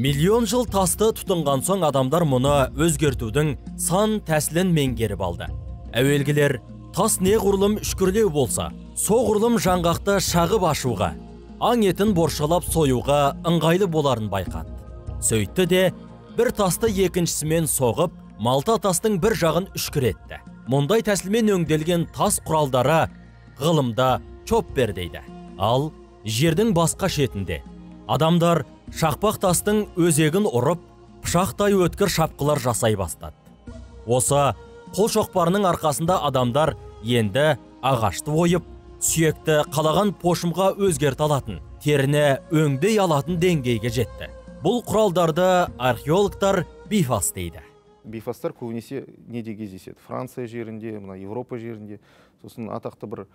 Миллион жыл тасты тұтынған соң адамдар мұны өзгертудің сан тәсілін меңгеріп алды. Әуелгілер тас неғұрлым үшкірлеу болса, соғұрлым жаңғақты шағып ашуға, аң етін боршалап союға ыңғайлы боларын байқады. Сөйтті де бір тасты екіншісімен соғып, малта тастың бір жағын үшкір етті. Мұндай тәсілмен өңделген тас құралдары ғылымда чоппер дейді. Ал жердің басқа шетінде адамдар шақпақ тастың өзегін ұрып, пышақтай өткір шапқылар жасай бастады. Осы қол шоқпарының арқасында адамдар енді ағашты ойып, сүйекті қалаған пошымға өзгерте алатын, теріні өңдей алатын деңгейге жетті. Бұл құралдарды археологтар бифас дейді. Бифастар көбінесе неде кездеседі? Франция жерінде, мына Европа жерінде. Сосын атақты бір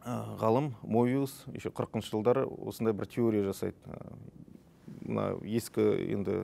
ғалым Мовиус еще 40 жылдары осындай бір теория жасайды. Мына ескі енді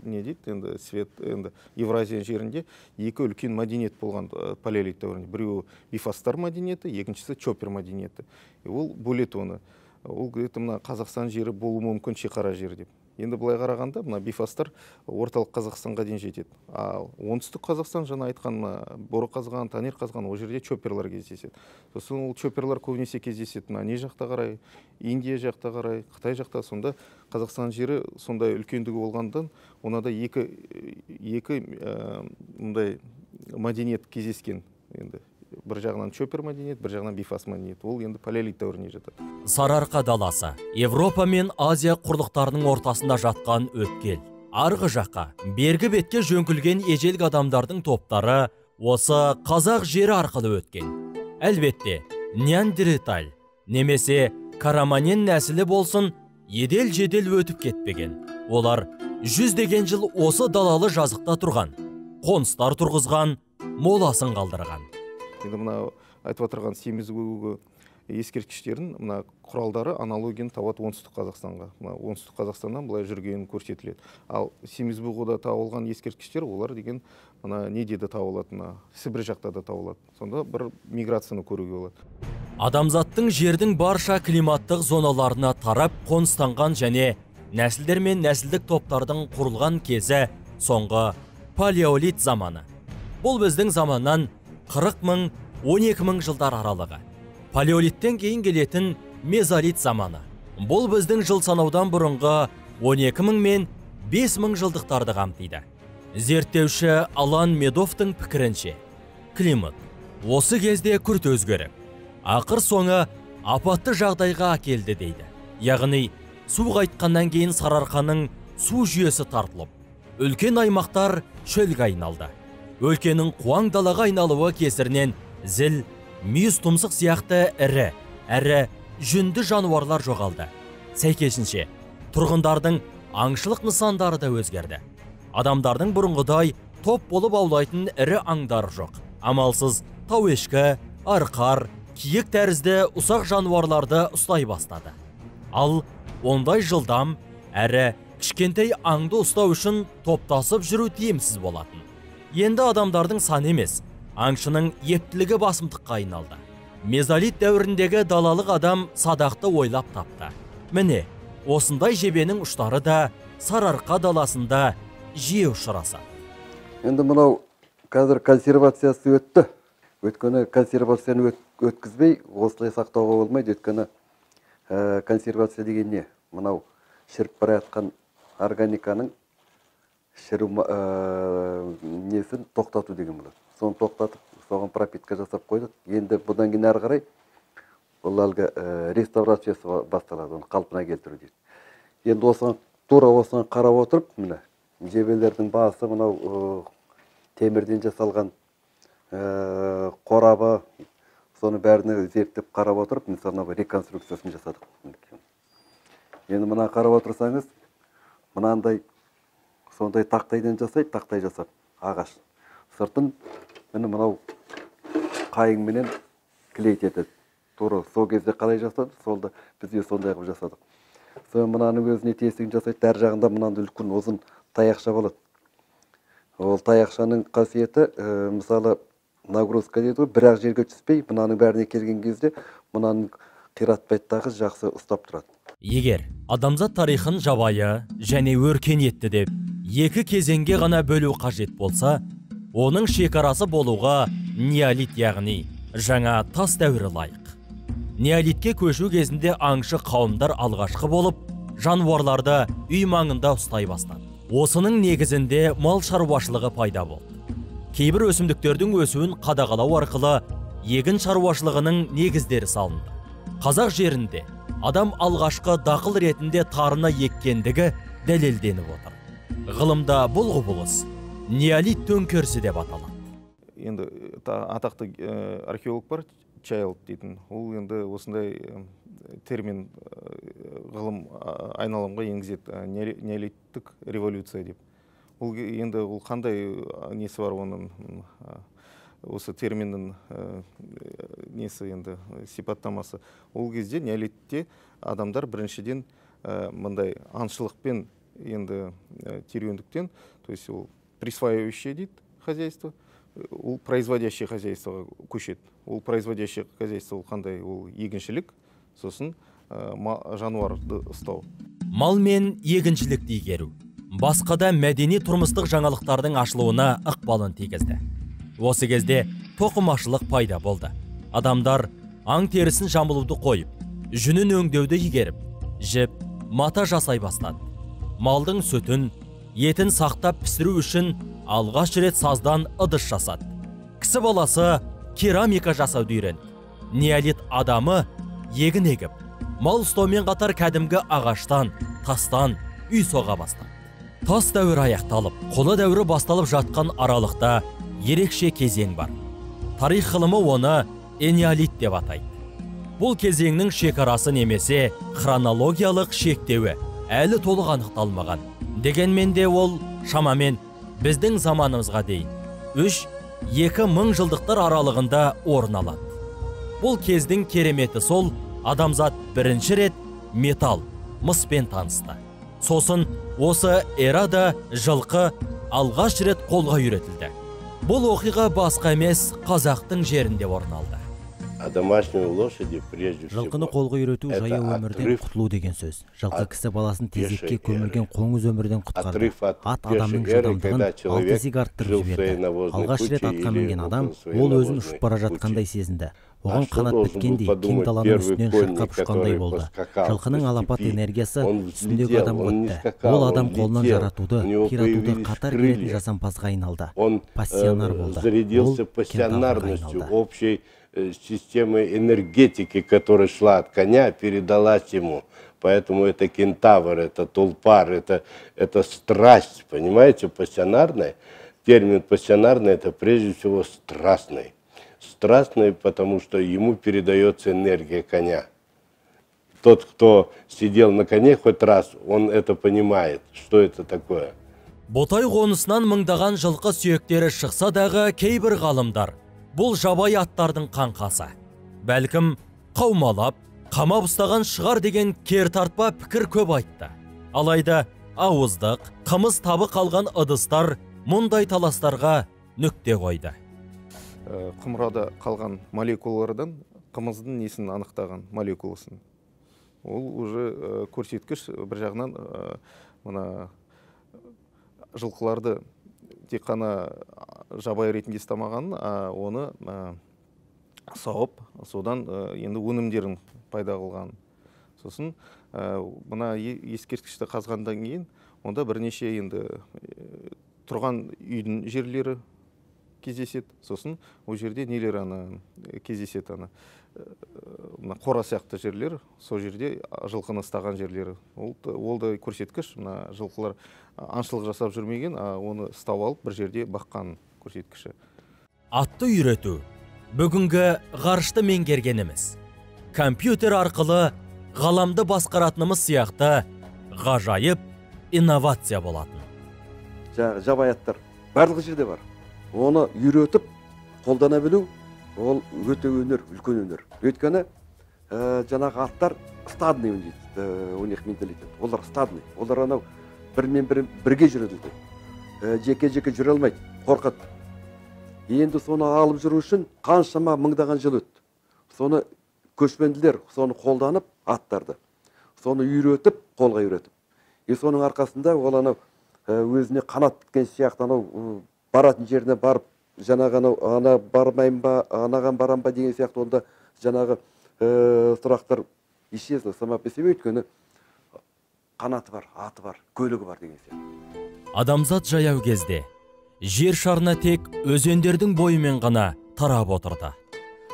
не дейді, енді свет, енді Евразия жерінде екі үлкен мәдениет болған палеолит дәуірінде. Біреуі бифастар мәдениеті, екіншісі чоппер мәдениеті. Ол бөледі оны. Ол где-то мына Қазақстан жері болуы мүмкін шекара жері деп. Енді былай қарағанда мына бифастар орталық Қазақстанға дейін жетеді. Ал оңтүстік Қазақстан, жаңа айтқан мына Борықазған, Танерқазған, ол жерде чопперлар кездеседі. Сосын ол чопперлар көбінесе кездеседі мына не жақта қарай, Индия жақта қарай, Қытай жақта. Сонда Қазақстан жері сондай үлкендігі болғандан онда екі мындай мәдениет кездескен. Енді бір жағынан чоппер мәдениет, бір жағынан бифас мәдениет. Ол енді палеолит дәуіріне жатады. Сарыарқа даласы Европа мен Азия құрлықтарының ортасында жатқан өткел. Арғы жаққа, бергі бетке жөңкілген ежелгі адамдардың топтары осы қазақ жері арқылы өткен. Әлбетте, неандерталь немесе караманен нәсілі болсын, едел-жедел өтіп кетпеген. Олар жүздеген жыл осы далалы жазықта тұрған, қоныстар тұрғызған, моласын қалдырған. Енді мына айтып отырған Семізбұғы ескерткіштерін мына құралдары аналогияны табады оңтүстік Қазақстанға. Мына оңтүстік Қазақстаннан былай жүргенін көрсетіледі. Ал Семізбұғыда табылған ескерткіштер олар деген мына неде де табылады, мына Сібір жақта да табылады. Сонда бір миграцияны көруге болады. Адамзаттың жердің барша климаттық зоналарына тарап қоныстанған және нәсілдер мен нәсілдік топтардың құрылған кезі соңғы палеолит заманы. Бұл біздің заманнан 40 мың, 12 мың жылдар аралығы. Палеолиттен кейін келетін мезолит заманы. Бұл біздің жыл санаудан бұрынғы 12 мың мен 5 мың жылдықтарды қамтиды. Зерттеуші Алан Медовтың пікірінше, климат осы кезде күрт өзгеріп, ақыр соңы апатты жағдайға әкелді дейді. Яғни, су қайтқаннан кейін Сарыарқаның су жүйесі тартылып, үлкен аймақтар шөлге айналды. Өлкенің қуаң далаға айналуы кесірінен зіл, мүйіз тұмсық сияқты ірі, әрі жүнді жануарлар жоғалды. Сәйкесінше, тұрғындардың аңшылық нысандары да өзгерді. Адамдардың бұрынғыдай топ болып аулайтын ірі аңдар жоқ. Амалсыз тау ешкі, арқар, киік тәрізді ұсақ жануарларды ұстай бастады. Ал ондай жылдам, әрі кішкентай аңды ұстау үшін топтасып жүру тиімсіз болатын. Енді адамдардың саны емес, аңшының ептілігі басымдыққа айналды. Мезолит дәуіріндегі далалық адам садақты ойлап тапты. Міне, осындай жебенің ұштары да Сарыарқа даласында жиі ұшырасады. Енді мынау қазір консервациясы өтті. Өйткені консервацияны өткізбей осылай сақтауға болмайды. Өйткені консервация деген не? Мынау шіріп бара жатқан органиканың шіру несін тоқтату деген болады. Соны тоқтатып, соған пропитка жасап қойдық. Енді бұдан кейін әрі қарай бұл әлгі реставрациясы басталады, оны қалпына келтіру дейді. Енді осыған тура осыған қарап отырып, міне жебелердің басы мынау темірден жасалған қорабы, соны бәріне зерттеп қарап отырып, мысалы мынау реконструкциясын жасадық. Енді мына қарап отырсаңыз, мынандай сондай тақтайдан жасайды, тақтай жасап, ағаш. Сыртын міне мынау қайыңменен клеить етеді. Тура сол кезде қалай жасады, сол да бізге сондай қылып жасадық. Соны мынаның өзіне тесігін жасайды, әр жағында мынандай үлкен ұзын таяқша болады. Ол таяқшаның қасиеті, мысалы, нагрузка дейді ғой, бір-ақ жерге түспей, мынаның бәріне келген кезде мынаның Қиратпайды дағы, жақсы ұстап тұрады. Егер адамзат тарихын жабайы және өркениетті деп екі кезеңге ғана бөлу қажет болса, оның шекарасы болуға неолит, яғни жаңа тас дәуірі лайық. Неолитке көшу кезінде аңшы қауымдар алғашқы болып жануарларды үй маңында ұстай бастады. Осының негізінде мал шаруашылығы пайда болды. Кейбір өсімдіктердің өсуін қадағалау арқылы егін шаруашылығының негіздері салынды. Қазақ жерінде адам алғашқы дақыл ретінде тарыны еккендігі дәлелденіп отыр. Ғылымда бұл құбылыс неолит төңкерісі деп аталады. Енді атақты археолог бар, Чайлд дейтін. Ол енді осындай термин ғылым айналамға енгізеді, неолиттік революция деп. Ол енді ол қандай несі бар оның, осы терминнің несі енді сипаттамасы. Ол кезде неолитте адамдар біріншіден мындай аңшылықпен енді теруендіктен, то есть ол присваивающее дейді хозяйство, ол производящее хозяйствоға көшеді. Ол производящее хозяйство ол қандай? Ол егіншілік, сосын жануарды ұстау. Мал мен егіншілікті игеру басқа да мәдени тұрмыстық жаңалықтардың ашылуына ықпалын тигізді. Осы кезде тоқымашылық пайда болды. Адамдар аң терісін жамылуды қойып, жүнін өңдеуді игеріп, жіп, мата жасай бастады. Малдың сүтін, етін сақтап пісіру үшін алғаш рет саздан ыдыс жасады. Кісі баласы керамика жасауды үйренді. Неолит адамы егін егіп, мал ұстаумен қатар кәдімгі ағаштан, тастан үй соға бастады. Тас дәуірі аяқталып, қола дәуірі басталып жатқан аралықта ерекше кезең бар. Тарих ғылымы оны энеолит деп атайды. Бұл кезеңнің шекарасы немесе хронологиялық шектеуі әлі толық анықталмаған. Дегенмен де ол шамамен біздің заманымызға дейін 3-2 мың жылдықтар аралығында орын алады. Бұл кездің кереметі сол, адамзат бірінші рет металл, мыспен танысты. Сосын осы эрада жылқы алғаш рет қолға үйретілді. Бұл оқиға басқа емес, қазақтың жерінде орын алды. Жылқыны қолға үйрету жаяу өмірден құтылу деген сөз. Жылқы кісі баласын тезекке көмілген қоңыз өмірден құтқарды. Ат адамның жылдамдығын 6 есеге арттырып жіберді. Алғаш рет атқа мінген адам, ол өзін ұшып бара жатқандай сезінді. Оған қанат біткендей, кең даланың үстінен шырқап ұшқандай болды. Жылқының алапат энергиясы үстіндегі адамға өтті. Ол адам қолынан жаратуды, қиратуды қатар келетін жасампазға айналды. Пассионар болды. Ол кентаврға айналды. Системы энергетики, которая шла от коня, передалась ему. Поэтому это кентавр, это тулпар, это страсть, понимаете, пассионарная. Термин пассионарный – это прежде всего страстный. Страстный, потому что ему передается энергия коня. Тот, кто сидел на коне хоть раз, он это понимает, что это такое. Ботай қонысынан мыңдаған жылқы сүйектері шықса дағы кейбір ғалымдар бұл жабайы аттардың қаңқасы. Бәлкім қаумалап, қамап ұстаған шығар деген кертартпа пікір көп айтты. Алайда ауыздық, қымыз табы қалған ыдыстар мұндай таластарға нүкте қойды. Құмырада қалған молекулалардан қымыздың несін анықтаған молекуласын. Ол уже көрсеткіш бір жағынан мына жылқыларды тек қана жабайы ретінде ұстамағанын, оны сауып, содан енді өнімдерін пайда қылған. Сосын мына ескерткішті қазғандан кейін онда бірнеше енді тұрған үйдің жерлері кездеседі. Сосын ол жерде нелер ана кездеседі, ана мына қора сияқты жерлер, сол жерде жылқыны ұстаған жерлері. Ол да көрсеткіш, мына жылқылар аңшылық жасап жүрмеген, оны ұстап алып бір жерде баққан көрсеткіші. Атты үйрету бүгінгі ғарышты меңгергеніміз, компьютер арқылы ғаламды басқаратынымыз сияқты ғажайып инновация болатын. Жаңағы жабайы аттар барлық жерде бар. Оны үйретіп қолдана білу ол өте өнер, үлкен өнер. Өйткені жаңағы аттар стадный дейді, у них менталитет. Олар стадный, олар анау бірмен бірі бірге жүреді. Жеке-жеке жүре алмайды, қорқады. Енді соны алып жүру үшін қаншама мыңдаған жыл өтті. Соны Көшпенділер соны қолданып, аттарды, соны үйретіп, қолға үйретіп. И соның арқасында ол анау өзіне қанат біткен сияқты анау баратын жеріне барып, жаңағы анау ана бармайын ба, анаған барам ба деген сияқты онда жаңағы сұрақтар исчезло сама по себе, өйткені қанаты бар, аты бар, көлігі бар деген сияқты. Адамзат жаяу кезде жер шарына тек өзендердің бойымен ғана тарап отырды.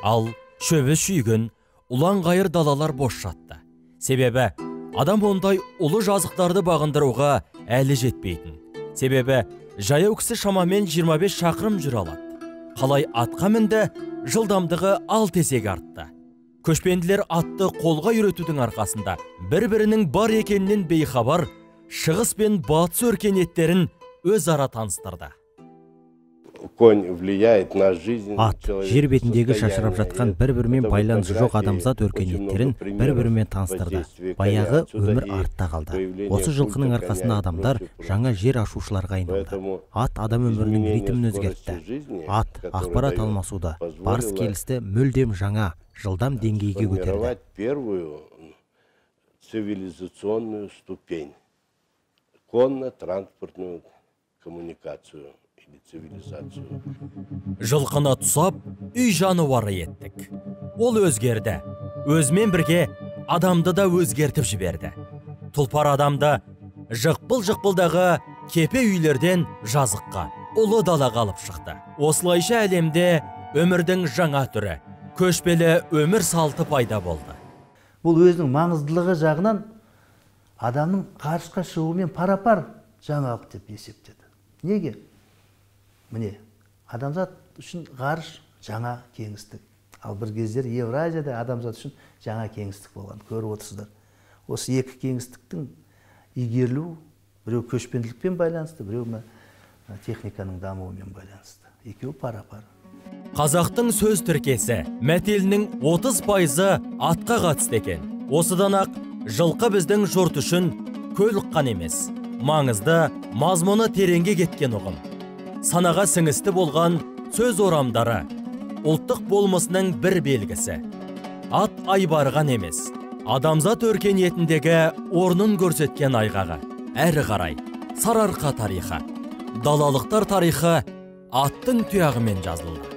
Ал шөбі шүйгін, ұлан-ғайыр далалар бос жатты. Себебі адам ондай ұлы жазықтарды бағындыруға әлі жетпейтін. Себебі жаяу кісі шамамен 25 шақырым жүре алады. Қалай атқа мінді, жылдамдығы 6 есеге артты. Көшпенділер атты қолға үйретудің арқасында бір-бірінің бар екенінен бейхабар шығыс пен батыс өркениеттерін өзара таныстырды. Конь влияет на жизнь. Ат жер бетіндегі шашырап жатқан бір-бірімен байланысы жоқ адамзат өркениеттерін бір-бірімен таныстырды. Баяғы өмір артта қалды. Осы жылқының арқасында адамдар жаңа жер ашушыларға айналды. Ат адам өмірінің ритмін өзгертті. Ат ақпарат алмасуды, барыс келісті мүлдем жаңа, жылдам деңгейге көтерді. Первую цивилизационную ступень, конно-транспортную коммуникацию. Цивилизацию. Жылқыны тұсап, үй жануары еттік. Ол өзгерді. Өзімен бірге адамды да өзгертіп жіберді. Тұлпар адамды жықпыл-жықпылдағы кепе үйлерден жазыққа, ұлы далаға алып шықты. Осылайша әлемде өмірдің жаңа түрі, көшпелі өмір салты пайда болды. Бұл өзінің маңыздылығы жағынан адамның ғарышқа шығуымен пара-пар жаңалық деп есептеді. Неге? Міне, адамзат үшін ғарыш жаңа кеңістік. Ал бір кездері Евразияда адамзат үшін жаңа кеңістік болған, көріп отырсыздар. Осы екі кеңістіктің игерілуі, біреу көшпенділікпен байланысты, біреу техниканың дамуымен байланысты. Екеуі пара-пар. Қазақтың сөз тіркесі мәтелінің 30% атқа қатысты екен. Осыдан ақ жылқы біздің жұрт үшін көл ұққан емес, маңызды, мазмұны тереңге кеткен ұғым. Санаға сіңісті болған сөз орамдары ұлттық болмысының бір белгісі. Ат айбарған емес, адамзат өркениетіндегі орнын көрсеткен айғағы. Әрі қарай Сарыарқа тарихы, далалықтар тарихы аттың тұяғымен жазылды.